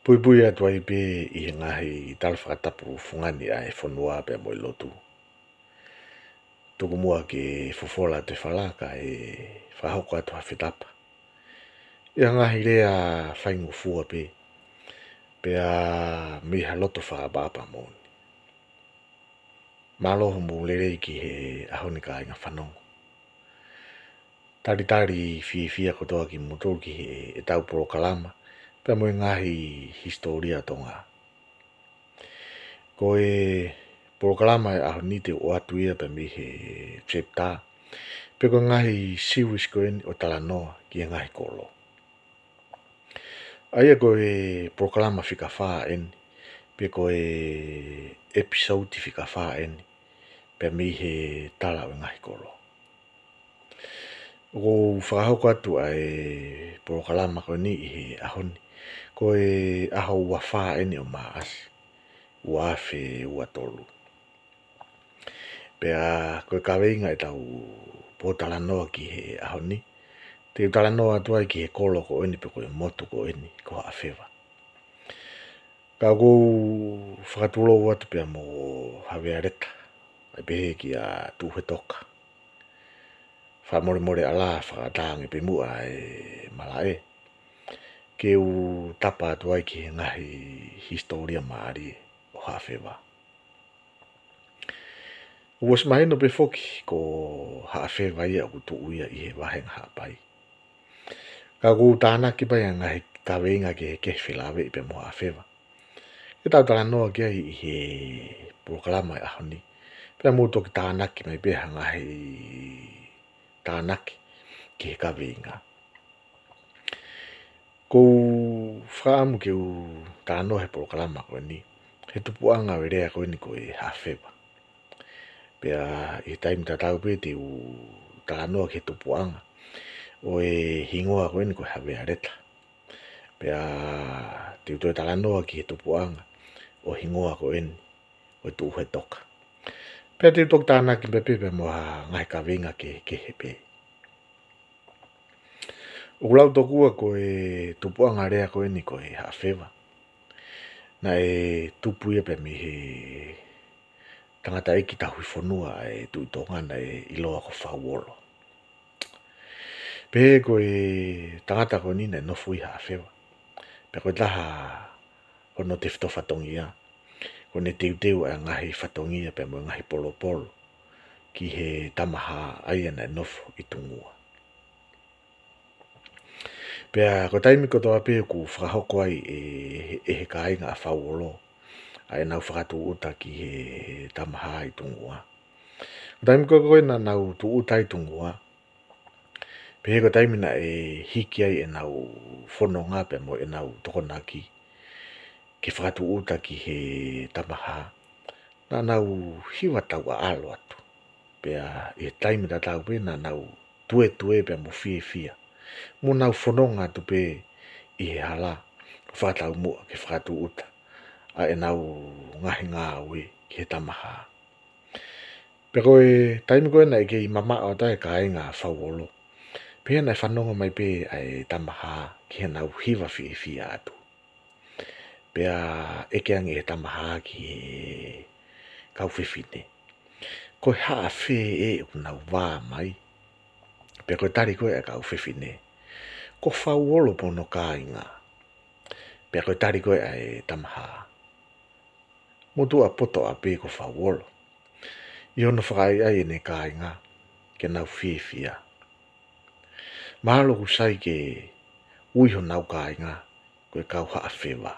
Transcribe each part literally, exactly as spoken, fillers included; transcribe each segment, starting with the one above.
Puipui atu ai pē ʻi he ngaahi tala fakatapu fungani ʻa e fonua pea mo e lotu. Tuku muʻa ke fofola atu e fala kae fakahoko atu ha fetapa ʻi ha ngaahi lea faingofua pē, pea mei ha loto fakaʻapaʻapa moʻoni. Mālō hoʻomou lelei ki he ʻaho ni kāinga fanongo. Talitali fiefia kotoa kimoutolu ki heʻetau polokalama pea mo e ngaahi hisitōlia Tonga. Ko e polokalama ʻo e ʻaho ni te u ʻoatu ia pea mei he chapter, pe ko e ngaahi series ko eni ʻo e talanoa ki he ngaahi kolo. ʻA ia ko e polokalama fika fā eni, pe ko e episode fika fā eni, pea mei he tala ʻo e ngaahi kolo. ʻOku ou fakahoko atu ʻa e polokalama ko eni ʻi he ʻaho ni, ko e ʻaho ua fā eni ʻo Maʻasi, ua afe ua tolu. Pea ko e kaveinga ʻetau pōtalanoa ki he ʻaho ni, te u talanoa atu ai ki he kolo ko eni pe ko e motu ko eni ko Haʻafeva. Ka ʻoku ou fakatulou atu pea mo Havealeta, ʻai pehē kia Tuʻuhetoka. Fakamolemole ʻalā, fakatangi pē muʻa e malaʻe ke u tapa atu ai ki he ngaahi hisitōlia mālie ʻo Haʻafeva. ʻOsi mahino pē foki ko Haʻafeva ia ʻoku tuʻu ia ʻi he vahenga Haʻapai. Ka ʻoku ou tānaki pē ʻa e ngaahi kaveinga kehekehe felāveʻi pea mo Haʻafeva ke tau talanoa ki ai ʻi he polokalama ʻo e ʻaho ni, pea mou toki tānaki mai pē ha ngaahi tānaki ki he kaveinga. ʻOku ou fakaʻamu ke u talanoa he polokalama ko eni he tupuʻanga ʻo e lea ko eni ko e Haʻafeva. Pea ʻi he taimi tatau pē te u talanoa ki he tupuʻanga ʻo e hingoa ko eni ko e Havealeta. Pea te u toe talanoa ki he tupuʻanga ʻo e hingoa ko eni ko e Tuʻuhetoka. Pea te u toki tānaki pē pea mo ha ngaahi kaveinga kehekehe pē. ʻOku lau tokua ko e tupuʻanga lea ko eni ko e Haʻafeva, naʻe tupu ia pea mei he tangataʻeiki tauhi fonua ʻa e Tuʻi Tonga naʻe ʻiloa ko Fauolo. Pehē ko e tangata ko eni naʻe nofo ʻi Haʻafeva, pea ko e taha hono tefitoʻi fatongia ko ʻene teuteu ʻa e ngaahi fatongia pea mo e ngaahi polopolo ki he Tamahā ʻa ia naʻe nofo ʻi Tungua. Pea ko e taimi kotoa pē ʻoku fakahoko ai ʻe, ʻe he kāinga ʻa Fauolo ʻa ʻenau fakatūʻuta ki he Tamahā ʻi Tungua. Ko e taimi ko ē naʻa nau tūʻuta ʻi Tungua, pehē ko e taimi naʻe hiki ai ʻenau fononga pea mo ʻenau tokonaki ke fakatūʻuta ki he Tamahā, naʻa nau hiva tauʻaʻalo atu. Pea ʻi he taimi tatau pē naʻa nau tuetue pea mo fiefia, mo nau fononga atu pē ʻi he hala ʻo fakataumuʻa ke fakatūʻuta ʻa ʻenau ngaahi ngāue ki he Tamahā. Pea ko e taimi ko ē naʻe kei mamaʻo atu ai e kāinga ʻa Fauolo, pea naʻe fanongo mai pē ʻa e Tamahā ki heʻenau hiva fiefia atu. Pea ʻeke ange ʻe he Tamahā ki he kau fefine, ko e haʻa fē ʻoku nau vā mai? Pea ko e tali ko ē ʻa e kau fefine, ko Fauolo mo hono kāinga. Pea ko e tali ko ē ʻa e Tamahā, motuʻa poto ʻapē ko Fauolo ʻi hono fakaʻaiʻai ʻene kāinga ke nau fiefia. Mahalo ʻoku sai ke ui honau kāinga ko e kau Haʻafeva.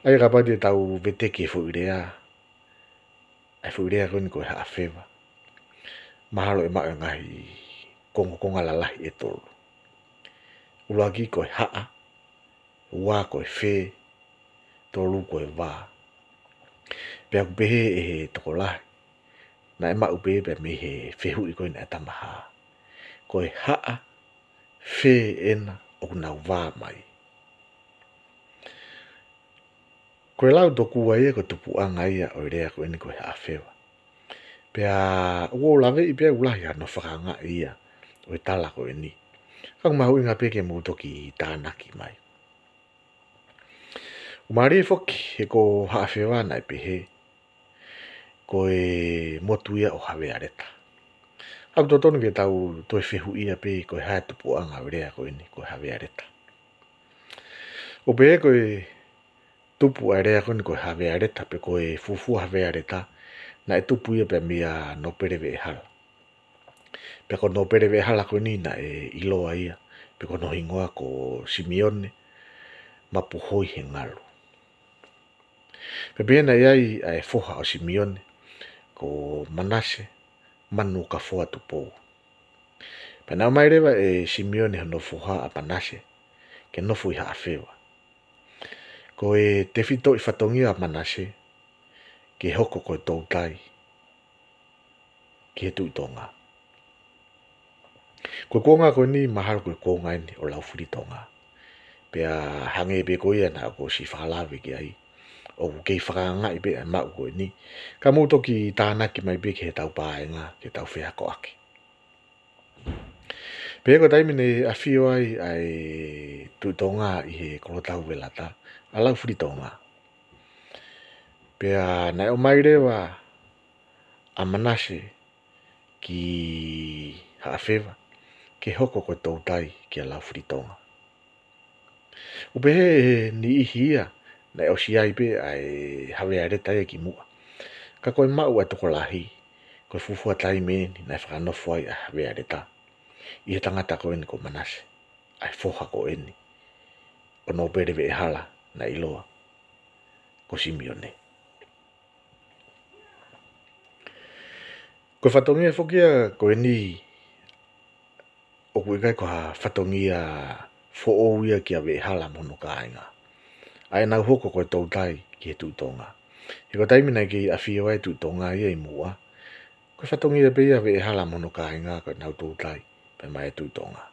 ʻA ia kapau te tau veteki e foʻi lea, ʻa e foʻi lea ko eni ko e Haʻafeva, mahalo ʻe maʻu e ngaahi kongokonga lalahi ʻe tolu. ʻUluaki ko e haʻa, ua ko e fē, tolu ko e vā. Pea ʻoku pehē ʻe he tokolahi naʻe maʻu pē pea mei he fehuʻi ko eni ʻa e Tamahā, ko e haʻa fē ʻena ʻoku nau vā mai? Ko e lau tokua ia ko e tupuʻanga ia ʻo e lea ko eni ko e Haʻafeva. Pea ʻoku ou laveʻi pē ʻoku lahi hano fakaangaʻi ia ʻo e tala ko eni. Ka ʻoku mahuʻinga pē ke mou toki tānaki mai. ʻOku mālie foki he ko Haʻafeva naʻe pehē ko e motu ia ʻo Havealeta. ʻOku totonu ke tau toe fehuʻia pē ko e hā e tupuʻanga ʻo e lea ko eni ko Havealeta. ʻOku pehē ko e tupu ʻa e lea ko eni ko Havealeta pe ko e fuofua Havealeta, naʻe tupu ia pea meia Nōpele Veʻehala. Pea ko Nōpele Veʻehala ko eni naʻe ʻiloa ia pe ko hono hingoa ko Simione Mapuhoihengalu. Pea pehē naʻe ʻi ai ʻa e foha ʻo Simione ko Manase Manukafoa Tupou. Pea naʻe ʻomai leva ʻe Simione hono foha ʻa Manase ke nofo ʻi Haʻafeva. Ko e tefitoʻi fatongia ʻa Manase ke hoko ko e toutai ki he Tuʻi Tonga. Ko e kuonga ko eni mahalo ko e kuonga eni ʻo Laufilitonga. Pea hangē pē ko ia naʻa ku ʻosi fakalave ki ai, ʻoku kei fakaangaʻi pē ʻa e maʻu ko eni. Ka mou toki tānaki mai pē ki heʻetau paenga, ke tau feakoʻaki. Pea ko e taimi naʻe ʻafio ai ʻa e Tuʻi Tonga ʻi he kolotau velata, ʻa Laufilitonga. Pea naʻe ʻomai leva ʻa Manase ki Haʻafeva ke hoko ko e toutai kia Laufilitonga. ʻOku pehē ʻe he niʻihi ia naʻe ʻosi ʻi ai pē ʻa e Havealeta ia kimuʻa. Ka ko e maʻu ʻa e tokolahi, ko e fuofua taimi eni naʻe fakanofo ai ʻa Havealeta ʻi he tangata ko eni ko Manase, ʻa e foha ko eni ʻo Nōpele Veʻehala naʻe ʻiloa ko Simione. Ko e fatongia foki ia ko eni ʻoku ʻikai ko ha fatongia foʻou ia kia Veʻehala mo hono kāinga, ʻa ʻenau hoko ko e toutai ki he Tuʻi Tonga. He ko e taimi naʻe kei ʻafio ai e Tuʻi Tonga ia ʻi muʻa, ko e fatongia pē ia ʻa Veʻehala mo hono kāinga ko ʻenau toutai pea maʻa e Tuʻi Tonga.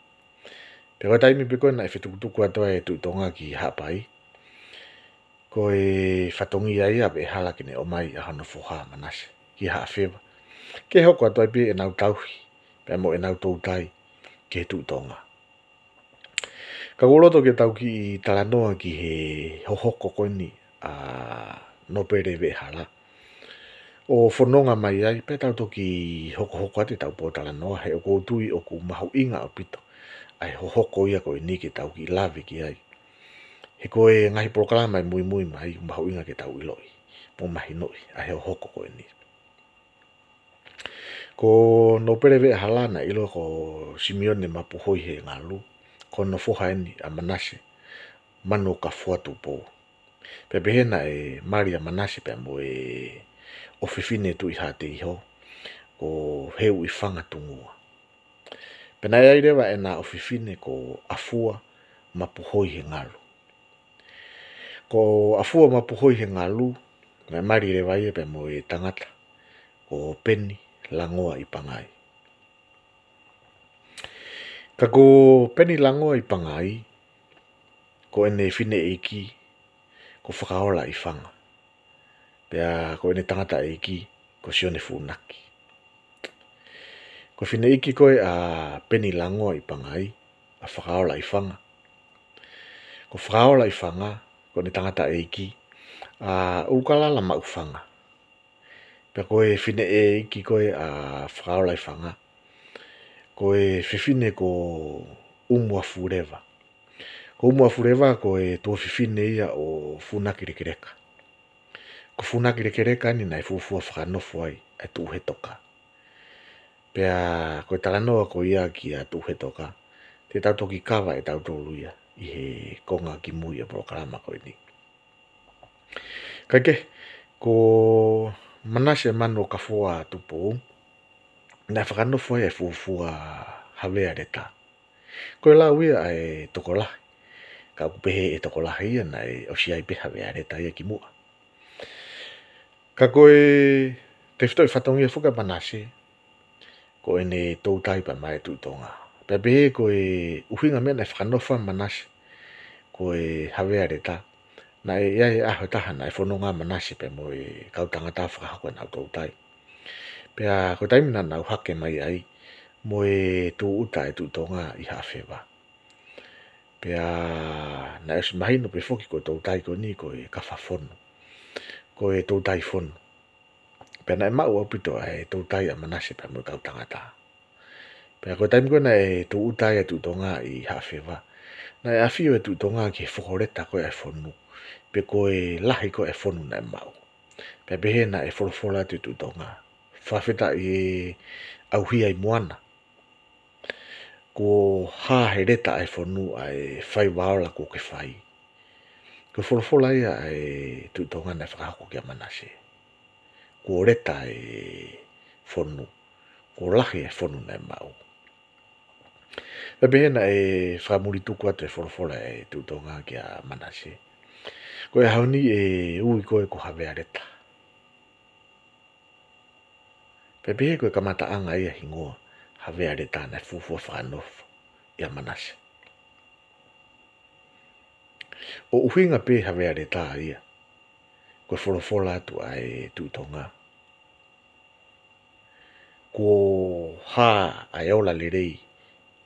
Pea ko e taimi pē ko ē naʻe fetukutuku atu ai e Tuʻi Tonga ki Haʻapai, ko e fatongia ia ʻa Veʻehala ke ne ʻomai ʻa hono foha ʻa Manase ki Haʻafeva ke hoko atu ai pē ʻenau tauhi pea mo ʻenau toutai ki he Tuʻi Tonga. Ka ʻoku ou loto ke tau kiʻi talanoa ki he hohoko ko eni ʻa Nōpele Veʻehala ʻo fononga mai ai, pea tau toki hokohoko atu ʻetau pōtalanoa, he ʻoku ou tui ʻoku mahuʻinga ʻaupito ʻa e hohoko ia ko eni ke tau kiʻi lave ki ai. He ko e ngaahi polokalama ʻe muimui mai, ʻoku mahuʻinga ke tau ʻiloʻi mo mahinoʻi ʻa e hohoko ko eni. Ko Nōpele Veʻehala naʻe ʻiloa ko Simione Mapuhoihengalu, ko hono foha eni ʻa Manase Manukafoa Tupou. Pea pehē naʻe mali ʻa Manase pea mo e ʻofefine Tuʻi Haʻateiho ko Heuʻifanga Tungua. Pea naʻe ʻi ai leva ʻena ʻofefine ko ʻAfua Mapuhoihengalu. Ko ʻAfua Mapuhoihengalu, naʻe mali leva ia pea mo e tangata ko Peni Langoa ʻi Pangai. Ka ko Peni Langoa ʻi Pangai, ko ʻene fineʻeiki ko Fakaolaʻifanga. Pea ko ʻene tangataʻeiki ko Sione Funaki. Ko e fineʻeiki ko ē ʻa Peni Langoa ʻi Pangai, ʻa Fakaolaʻifanga. Ko Fakaolaʻifanga, ko ʻene tangataʻeiki ʻa ʻUlukalala Maʻufanga. Pea ko e fineʻeiki ko ē ʻa Fakaolaʻifanga, ko e fefine ko ʻUmuafuleva. Ko ʻUmuafuleva ko e tuofefine ia ʻo Funaki Lekeleka. Ko Funaki Lekeleka eni naʻe fuofua fakanofo ai ʻa Tuʻuhetoka. Pea ko e talanoa ko ia kia Tuʻuhetoka, te tau toki kava ʻe tautolu ia ʻi he konga kimui ʻo e polokalama ko eni. Kae kehe, ko Manase Manukafoa Tupou, naʻe fakanofo ai ʻa e fuofua Havealeta. Ko e lau ia ʻa e tokolahi, ka ʻoku pehē ʻe he tokolahi ia naʻe ʻosi ʻi ai pē Havealeta ia kimuʻa. Ka ko e tefitoʻi fatongia foki ʻa Manase, ko ʻene toutai pea maʻa e Tuʻi Tonga. Pea pehē ko e ʻuhinga meʻa naʻe fakanofo ai ʻa Manase ko e Havealeta, naʻe ʻi ai e ʻaho ʻe taha naʻe fononga ʻa Manase pea mo e kau tangata fakahoko ʻenau toutai. Pea ko e taimi naʻa nau hake mai ai mo e tūʻuta ʻa e Tuʻi Tonga ʻi Haʻafeva. Pea Naʻe ʻosi mahino pē foki ko e toutai ko eni ko e kafa fonu, ko e toutai fonu. Pea naʻe maʻu ʻaupito ʻa e toutai ʻa Manase pea mo e kau tangata. Pea ko e taimi ko ē naʻe tūʻuta ai ʻa e Tuʻi Tonga ʻi Haʻafeva, naʻe ʻafio ʻa e Tuʻi Tonga ki he fokoleta ko ē ʻa e fonu, pe ko e lahi ko ē ʻa e fonu naʻe maʻu. Pea pehē naʻe folofola atu ʻa e Tuʻi Tonga, fakafetaʻi ʻauhia ʻi Moana, kuo hā he leta ʻa e fonu ʻa e faiva ola kuo ke fai. Ko e folofola ia ʻa e Tuʻi Tonga naʻe fakahoko kia Manase. Kuo leta ʻa e fonu, kuo lahi ʻa e fonu naʻe maʻu. Pea pehē naʻe fakamulituku atu e folofola ʻa e Tuʻi Tonga kia Manase, ko e ʻaho ni ʻe ui koe ko Havea Leta. Pea pehē ko e kamataʻanga ia hingoa Havea Leta naʻe fuofua fakanofo ʻia Manase. ʻO ʻuhinga pē Havea Leta ia, ko e folofola atu ʻa e Tuʻi Tonga, kuo hā ʻa e ola lelei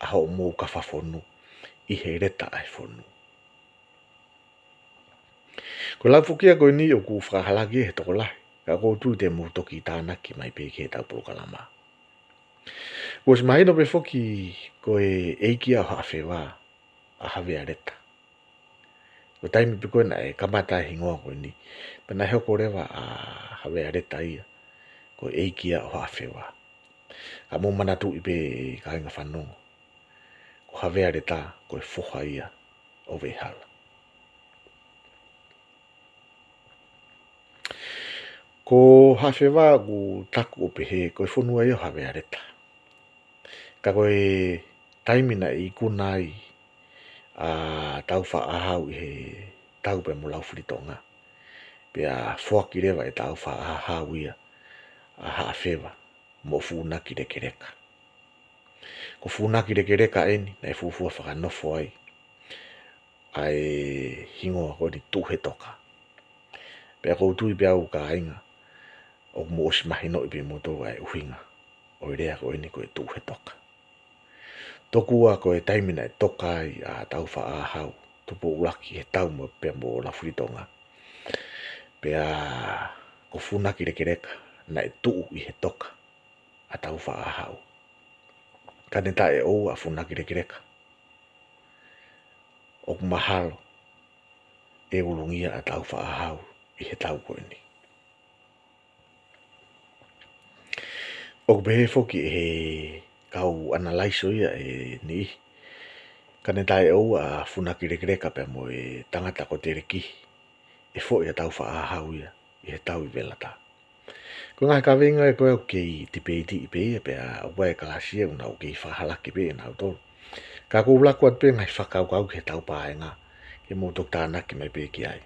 ʻa hoʻomou kafa fonu ʻi he leta ʻa e fonu. Ko e lau foki ia ko eni ʻoku fakahalaki he tokolahi, ka ʻoku ou tui te mou toki tānaki mai pē ki heʻetau polokalama. Kuo ʻosi mahino pē foki ko e ʻeiki ia ʻo Haʻafeva ʻa Havea Leta. Ko e taimi pē ko ē naʻe kamata e hingoa ko eni, pea naʻe hoko leva ʻa Havea Leta ia ko e ʻeiki ia ʻo Haʻafeva. Ka mou manatuʻi pē kāinga fanongo, ko Havea Leta ko e foha ia ʻo Veʻehala. Ko Haʻafeva ʻoku taku ʻo pehē ko e fonua ia ʻo Havea Leta. Ka ko e taimi naʻe ikuna ai ʻa Tāufaʻāhau ʻi he tau pea mo Laufilitonga, pea foaki leva ʻe Tāufaʻāhau ia ʻa Haʻafeva mo Funaki Lekeleka. Ko Funaki Lekeleka eni naʻe fuofua fakanofo ai ʻa e hingoa ko eni Tuʻuhetoka. Pea ʻoku ou tui pē au kāinga, ʻoku mou ʻosi mahinoʻi pē moutolu ʻa e ʻuhinga ʻo e lea ko eni ko e Tuʻuhetoka. Tokua ko e taimi naʻe toka ai ʻa Tāufaʻāhau, Tupou ʻUluaki he tau mo pea mo Laufilitonga, pea ko Funaki Lekeleka naʻe tuʻu ʻi he toka ʻa Tāufaʻāhau. Ka ne taʻeʻoua ʻa Funaki Lekeleka, ʻoku mahalo ʻe ulungia ʻa Tāufaʻāhau ʻi he tau ko eni. ʻOku pehē foki ʻe he kau ʻanalaiso ia ʻe niʻihi, ka ne taʻeʻoua ʻa Funaki Lekeleka pea mo e tangata ko Telekihi, ʻe foʻi ʻa Tāufaʻāhau ia ʻi he tau ʻi Velata. Ko e ngaahi kaveinga ia ko ē ʻoku kei tipeitiʻi pē ia, pea ʻoku ʻi ai e kalasi ia ʻoku nau kei fakahalaki pē ʻe nautolu. Ka ʻoku ou laku atu pē ngaahi fakakaukau ki he tau paenga, ke mou toki tānaki mai pē ki ai.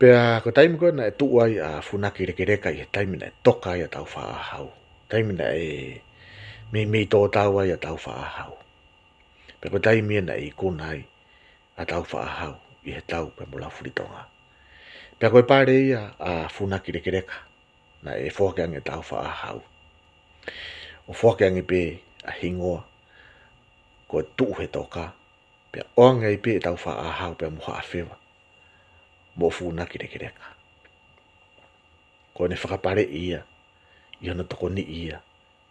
Pea ko e taimi ko ē naʻe tuʻu ai ʻa Funaki Lekeleka ʻi he taimi naʻe toka ai ʻa Tāufaʻāhau, taimi naʻe meimei tō tau ai ʻa Tāufaʻāhau. Pea ko e taimi ia naʻe ikuna ai ʻa Tāufaʻāhau ʻi he tau pea mo Laufilitonga. Pea ko e pale ia ʻa Funaki Lekeleka naʻe foaki ange ʻe Tāufaʻāhau, ʻo foaki ange pē ʻa e hingoa ko e Tuʻuhetoka, pea ʻoange ai pē ʻe Tāufaʻāhau pea mo Haʻafeva mo Funaki Lekeleka. Ko ʻene fakapaleʻi ia ʻi hono tokoniʻi ia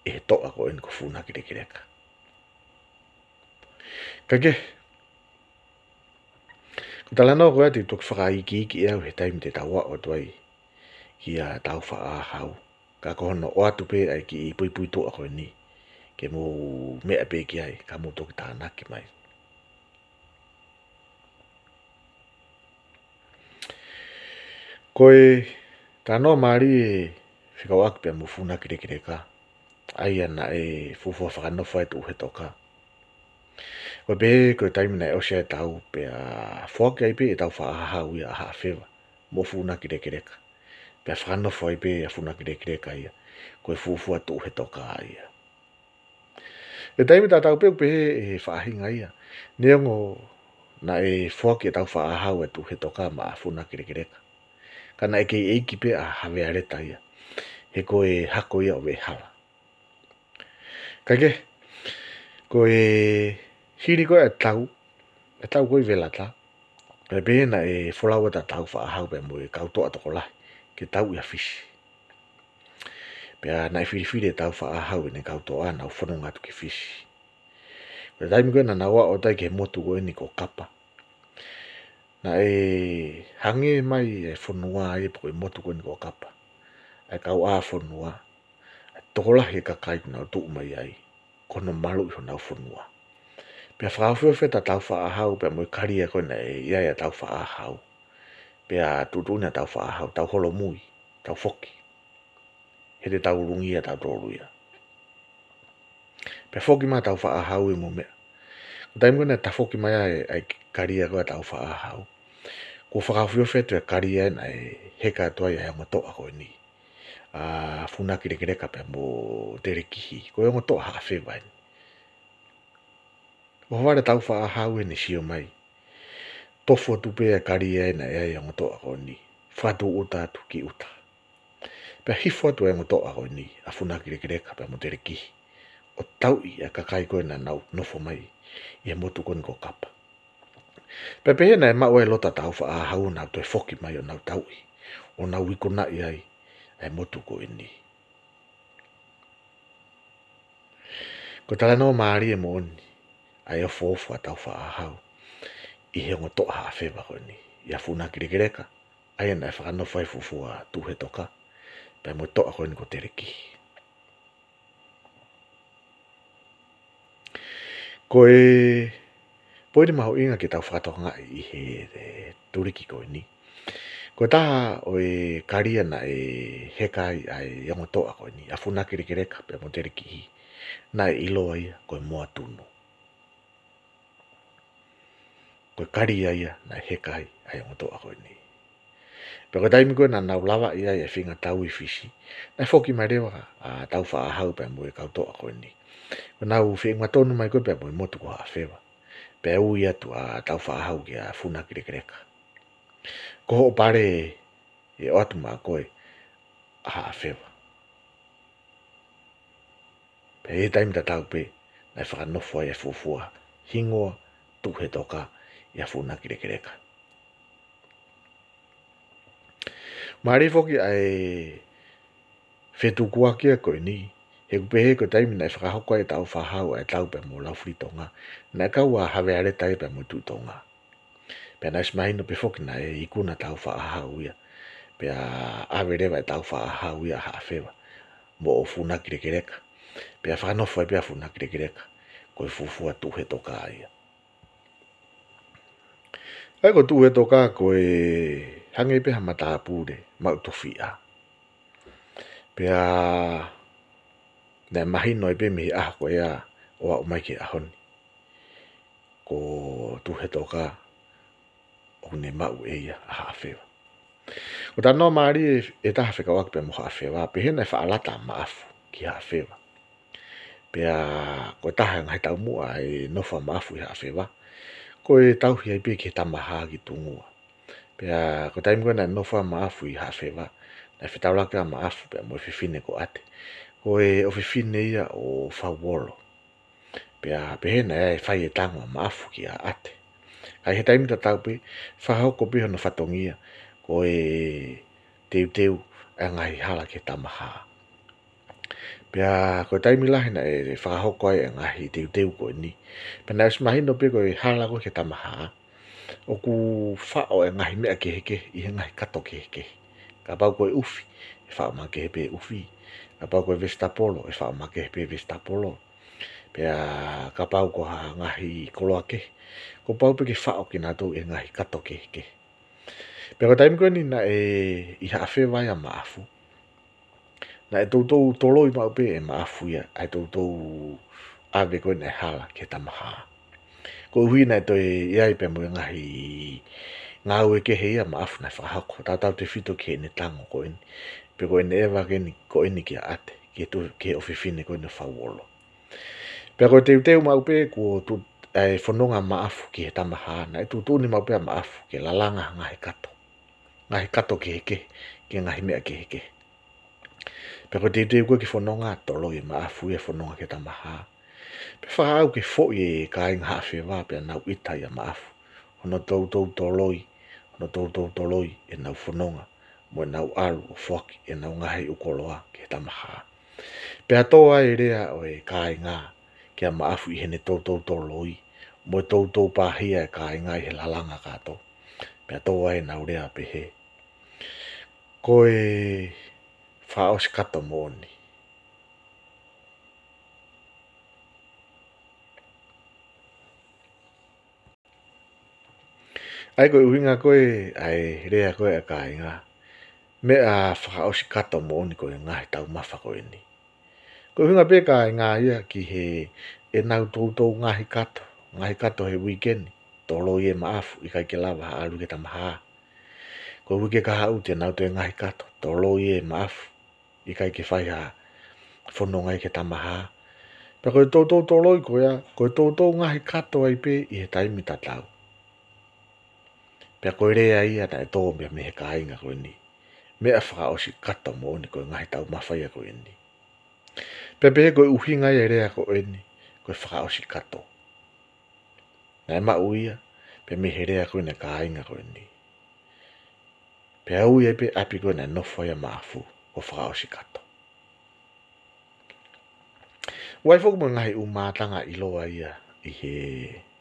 ʻe he toʻa ko eni ko Funaki Lekeleka. Kae kehe, ko e talanoa ko ē te u toki fakaikiiki ʻe au he taimi te tau aʻu atu ai kia Tāufaʻāhau. Ka ko hono ʻoatu pē ʻa e kiʻi puipuituʻa ko eni, ke mou meʻa pē ki ai, ka mou toki tānaki mai. Ko e talanoa mālie ʻe fekauʻaki pea mo Funaki Lekeleka, ʻa ia naʻe fuofua fakanofo ai Tuʻuhetoka. Ko e pehē ko e taimi naʻe ʻosi ai e tau pea foaki ai pē ʻe Tāufaʻāhau ia ʻa Haʻafeva mo Funaki Lekeleka. Pea fakanofo ai pē ʻa Funaki Lekeleka ia ko e fuofua Tuʻuhetoka ia. ʻI he taimi tatau pē ʻoku pehē ʻe he faʻahinga ia, neongo naʻe foaki ʻe Tāufaʻāhau ʻa e Tuʻuhetoka maʻa Funaki Lekeleka, ka naʻe kei ʻeiki pē ʻa Havea Leta ia, he ko e hako ia ʻo Veʻehala. Kae kehe, ko e hili ko ē ʻa e tau, ʻa e tau ko ē ʻi Velata, Pea pehē naʻe folau ʻa Tāufaʻāhau pea mo e kau toʻa tokolahi ke tauʻi ʻa Fisi. Pea naʻe filifili ʻe Tāufaʻāhau ʻene kau toʻa ʻo nau fononga atu ki Fisi. Ko e taimi ko ē naʻa nau aʻu ai ki he motu ko eni ko Kapa, naʻe hangē mai e fonua ia pe ko e motu ko eni ko Kapa, ʻa e kauʻāfonua, ʻa e tokolahi e kakai kuo nau tuʻu mai ai, ko hono maluʻi honau fonua. Pea fakaofiofi ʻa Tāufaʻāhau pea mo e kalia ko ē naʻe ʻi ai ʻa Tāufaʻāhau. Pea tuʻutuʻuni ʻa Tāufaʻāhau, tau holomui, tau foki. He te tau ulungia tautolu ia. Pea foki mai ʻa Tāufaʻāhau ʻi mo meʻa. Ko e taimi ko ē naʻe tafoki mai ai ʻa e kalia ko ē ʻa Tāufaʻāhau, kuo fakaofiofi atu e kalia naʻe heka atu ai ʻa e ongo toʻa ko eni, ʻa Funakilekeleka pea mo Telekihi, ko e ongo toʻa Haʻafeva eni. ʻOhovale ʻa Tāufaʻāhau ʻi heʻene sio mai, tofu atu pē ʻa e kalia naʻe ʻi ai e ongo toʻa ko eni, fakatūʻuta atu ki ʻuta. Pea hifo atu e ongo toʻa ko eni, ʻa Funakilekeleka pea mo Telekihi, ʻo tauʻi ʻa e kakai ko ē naʻa nau nofo mai ʻi he motu ko eni ko Kapa. Pea pehē naʻe maʻu ai e loto ʻa Tāufaʻāhau ʻo nau toe foki mai ʻo nau tauʻi, ʻo nau ikunaʻi ai ʻa e motu ko eni. Ko e talanoa mālie moʻoni ʻa e ofoofo ʻa Tāufaʻāhau ʻi he ongo toʻa Haʻafeva ko eni, ʻia Funakilekeleka, ʻa ia naʻe fakanofo ai e fuofua Tuʻu Hetoka, pea mo e toʻa ko eni ko Telekihi. Ko e poini mahuʻinga ke tau fakatokangaʻi ʻi he, e, tuliki ko eni, ko e taha ʻo e kalia naʻe heka ai ʻa e ongo toʻa ko eni, ʻa Funakilekeleka pea mo Telekihi, naʻe ʻiloa ia ko e Moatunu. Ko e kalia ia naʻe heka ai ʻa e ongo toʻa ko eni. Pea ko e taimi ko ē naʻa nau lavaʻi ai e feinga tauʻi Fisi, naʻe foki mai leva ʻa Tāufaʻāhau pea mo e kau toʻa ko eni. Ko ʻenau feʻunga tonu mai ko ē pea mo e motu ko Haʻafeva. Pea ui atu ʻa Tāufaʻāhau kia Funakilekeleka, ko hoʻo pale ʻe ʻoatu maʻa koe ʻa Haʻafeva. Pea ʻi he taimi tatau pē, naʻe fakanofo ai e fuofua hingoa Tuʻu Hetoka ʻia Funakilekeleka. Mālie foki ʻa e fetukuakiʻaki ko eni, he ʻoku pehē ko e taimi naʻe fakahoko ai ʻe Tāufaʻāhau ʻa e tau pea mo Laufilitonga, naʻe kau ʻa Havealeta ia pea mo Tuʻi Tonga. Pea naʻe ʻosi mahino pē foki naʻe ikuna ʻa Tāufaʻāhau ia. Pea ʻave leva ʻe Tāufaʻāhau ia ʻa Haʻafeva moʻo Funakilekeleka. Pea fakanofo ai pē ʻa Funakilekeleka ko e fuofua Tuʻu Hetoka ia. ʻA ia ko Tuʻu Hetoka ko e hangē pē ha matāpule maʻu tofiʻa. Pea naʻe mahino ai pē mei he ʻaho ko ia ʻo aʻu mai ki he ʻaho ni, ko Tuʻu Hetoka ʻoku ne maʻu ʻe ia ʻa Haʻafeva. Ko e talanoa mālie ʻe taha fekauʻaki pea mo Haʻafeva, pehē naʻe faʻa lata ʻa Maʻafu ki Haʻafeva. Pea ko e taha e ngaahi taumuʻa e nofo ʻa Maʻafu ʻi Haʻafeva, ko e tauhi ai pē ki he Tamahā ki Tungua. Pea ko e taimi ko ē naʻe nofo ai ʻa Maʻafu ʻi Haʻafeva, naʻe fetaulaki ʻa Maʻafu pea mo e fefine ko ʻAte. Ko e ʻofefine ia ʻo Fauolo. Pea pehē naʻe fai e tango ʻa Maʻafu kia ʻAte. Ka ʻi he taimi tatau pē, fakahoko pē hono fatongia ko e teuteu ʻa e ngaahi hala ki he Tamahā. Pea ko e taimi lahi naʻe fakahoko ai e ngaahi teuteu ko eni, pea naʻe ʻosi mahino pē ko e hala ko ē ki he Tamahā, ʻoku faʻo e ngaahi meʻa kehekehe ʻi he ngaahi kato kehekehe. Kapau ko e ʻufi, ʻe faʻo makehe pē ʻufi. Kapau ko e vesitapolo, ʻe faʻo makehe pē vesitapolo. Pea kapau ko ha ngaahi koloa kehe, kuo pau pē ke faʻo kinautolu ʻi he ngaahi kato kehekehe. Pea ko e taimi ko eni naʻe ʻi Haʻafeva ai ʻa Maʻafu, naʻe toutou toloi maʻu pē ʻe Maʻafu ia ʻa e toutou ʻave ko ē ʻa e hala ki he Tamahā. Koeʻuhi naʻe toe ʻi ai pē mo e ngaahi ngāue kehe ia ʻa Maʻafu naʻe fakahoko, tautautefito ki heʻene tango ko eni, pe ko ʻene ʻeva ko eni, ko eni kia ʻAte, ki he tu-, ki he ʻofefine ko eni ʻo Fauolo. Pea ko e teuteu maʻu pē kuo tu-, ʻa e fononga ʻa Maʻafu ki he Tamahā, naʻe tuʻutuʻuni maʻu pē ʻa Maʻafu ke lalanga ha ngaahi kato. Ngaahi kato kehekehe, ki he ngaahi meʻa kehekehe. Pea ko e teuteu ko ē ki he fononga, toloi ʻe Maʻafu ia e fononga ki he Tamahā. Pea fakaʻau ke foʻi e kāinga Haʻafeva pea nau ʻita ʻia Maʻafu hono toutou toloi, hono toutou toloi ʻenau fononga, mo ʻenau ʻalu ʻo foaki ʻenau ngaahi ʻū koloa ki he tamahā. Pea tō ai e lea ʻo e kāinga kia Maʻafu ʻi heʻene toutou toloi, mo e toutou pāhia e kāinga ʻi he lalanga kātoa. Pea tō ai ʻenau lea pehē: Ko e fakaʻosi kato moʻoni. ʻA ia ko e ʻuhinga ko ē ʻa e lea ko ē ʻa e kāinga, meʻa fakaʻosi kato moʻoni ko e ngaahi taumafa ko eni. Ko e ʻuhinga pē kāinga ia ki heʻenau toutou ngaahi kato, ngaahi kato he uike ni, toloi ʻe Maʻafu, ʻikai ke lava ha ʻalu ki he tamahā. Ko e uike kahaʻu te nau toe ngaahi kato, toloi ʻe Maʻafu, ʻikai ke fai ha fononga ia ki he tamahā. Pea ko e toutou toloi ko ia, ko e toutou ngaahi kato ai pē ʻi he taimi tatau. Pea ko e lea ia naʻe tō mei, mei he kāinga ko eni. Meʻa fakaʻosi kato moʻoni ko e ngaahi taumafa ia ko eni. Pea pehē ko e ʻuhinga ia e lea ko eni, ko e fakaʻosi kato. Naʻe maʻu ia pē mei he lea ko eni ʻa e kāinga ko eni. Pea ui ai pē ʻapi ko ē naʻe nofo ai ʻa Maʻafu ko Fakaʻosi Kato. ʻOku ʻi ai foki mo e ngaahi ʻū mātanga ʻiloa ia ʻi he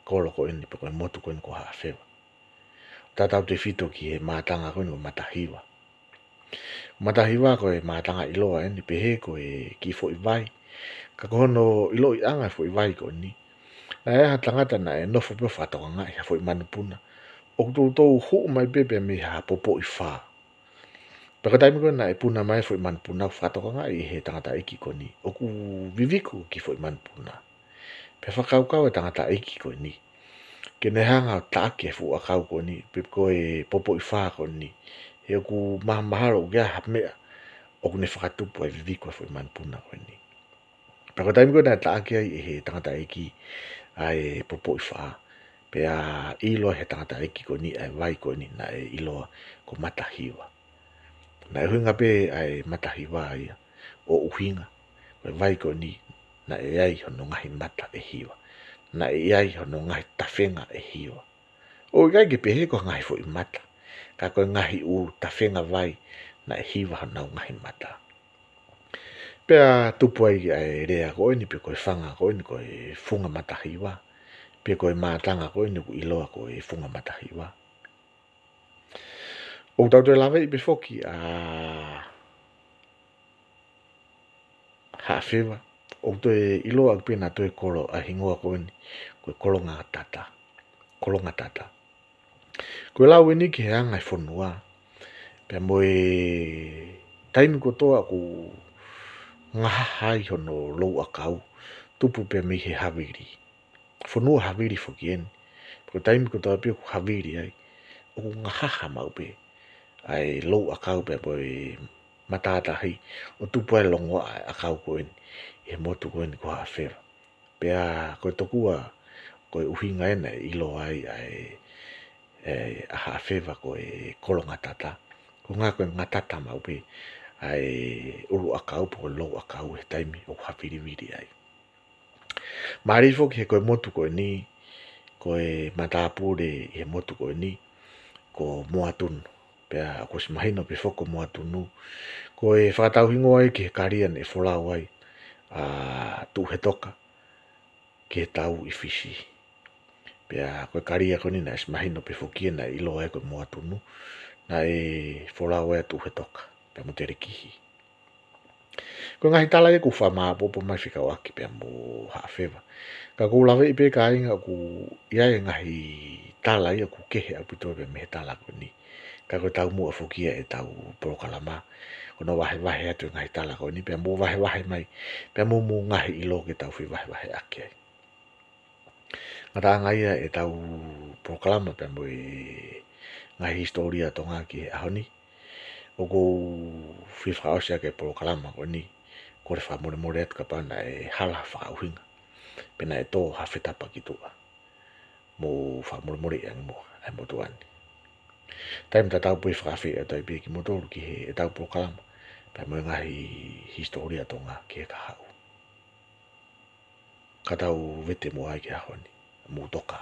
kolo ko eni pe ko e motu ko eni ko Haʻafeva. Tatau tefito ki he mātanga ko eni ko Matahiva. Matahiva ko e mātanga ʻiloa eni pehē ko e kiʻi foʻi vai. Ka ko hono ʻiloʻiʻanga e foʻi vai ko eni, naʻe ʻi ai ha tangata naʻe nofo pē ʻo fakatokangaʻi ha foʻi manupuna ʻoku toutou huʻu mai pē pea mei ha popoʻi fā. Pea ko e taimi ko ē naʻe puna mai e foʻi manupuna, ʻoku fakatokangaʻi ʻe he tangataʻeiki ko eni ʻoku viviku e kiʻi foʻi manupuna. Pea fakakaukau e tangataʻeiki ko eni ke ne hanga ʻo taʻaki e fuʻu ʻakau ko eni, pe ko e popoʻi fā ko eni, he ʻoku mahamahalo ʻoku ʻi ai ha meʻa ʻoku ne fakatupu ai e viviku e foʻi manupuna ko eni. Pea ko e taimi ko ē naʻe taʻaki ai ʻe he tangataʻeiki ʻa e popoʻi fā, pea ʻilo ʻe he tangataʻeiki ko eni ʻa e vai ko eni naʻe ʻiloa ko Matahiva. Naʻe ʻuhinga pē ʻa e Matahiva ia ʻo ʻuhinga ko e vai ko eni naʻe ʻi ai hono ngaahi mata ʻe hiva, naʻe ʻi ai hono ngaahi tafenga ʻe hiva. ʻOku ʻikai ke pehē ko e ngaahi foʻi mata, ka ko e ngaahi ʻū tafenga vai naʻe hiva honau ngaahi mata. Pea tupu ai ʻa e lea ko eni pe ko e fanga ko eni ko e Funga Matahiva, pe ko e mātanga ko eni ʻoku ʻiloa ko e Funga Matahiva. ʻOku tau toe laveʻi pē foki ʻa Haʻafeva, ʻoku toe ʻiloa ʻaki pē ʻena toe kolo ʻa e hingoa ko eni ko e Kolongatata. Kolongatata. Ko e lau eni ki he anga e fonua, pea mo e taimi kotoa ʻoku ngahaha ai hono louʻakau, tupu pē mei he havili. Fonua havili foki eni. Ko e taimi kotoa pē ʻoku havili ai, ʻoku ngahaha maʻu pē ʻa e louʻakau pea mo e matātahi ʻo tupu ai e longoaʻa e ʻakau ko eni ʻi he motu ko eni ko Haʻafeva. Pea ko e tokua ko e ʻuhinga ena ʻe ʻiloa ai ʻa e, ʻa Haʻafeva ko e Kolongatata. Ko e ʻuhinga ko e ngatata maʻu pē ʻa e ʻuluʻakau pe ko e louʻakau he taimi ʻoku havilivili ai. Mālie foki he ko e motu ko eni, ko e matāpule ʻi he motu ko eni ko Moatunu. Pea ʻoku ʻosi mahino pē foki ko Moatunu ko e fakatauhingoa ia ki he kalia naʻe folau ai ʻa Tuʻuhetoka ki he tau ʻi Fisi. Pea ko e kalia ko eni naʻe ʻosi mahino pē foki ia naʻe ʻiloa ai ko Moatunu, naʻe folau ai ʻa Tuʻuhetoka pea mo Telekihi. Ko e ngaahi tala ia ʻoku fakamāʻopoʻopo mai fekauʻaki pea mo Haʻafeva. Ka ʻoku ou laveʻi pē kāinga ʻoku ʻi ai e ngaahi tala ia ʻoku kehe ʻaupito pē mei he tala ko eni. Ka ko e taumuʻa foki ia ʻetau polokalama, ko hono vahevahe atu e ngaahi tala ko eni pea mo vahevahe mai pea mo e ngaahi ʻilo ke tau fevahevaheʻaki ai. Ngataʻanga ia ʻetau polokalama pea mo e ngaahi hisitōlia Tonga ki he ʻaho ni. ʻOku ou fie fakaʻosi ʻaki e polokalama ko eni, kole fakamolemole atu kapau naʻe hala ha fakaʻuhinga pe naʻe tō ha fetapa ki tuʻa. Mou fakamolemoleʻi ange muʻa ʻa e motuʻa ni. Taimi tatau pē ʻe fakaafeʻi atu ai pē kimoutolu ki heʻetau polokalama pea mo e ngaahi hisitōlia Tonga ki he kahaʻu. Ka tau vete muʻa ai ki he ʻaho ni. Mou toka.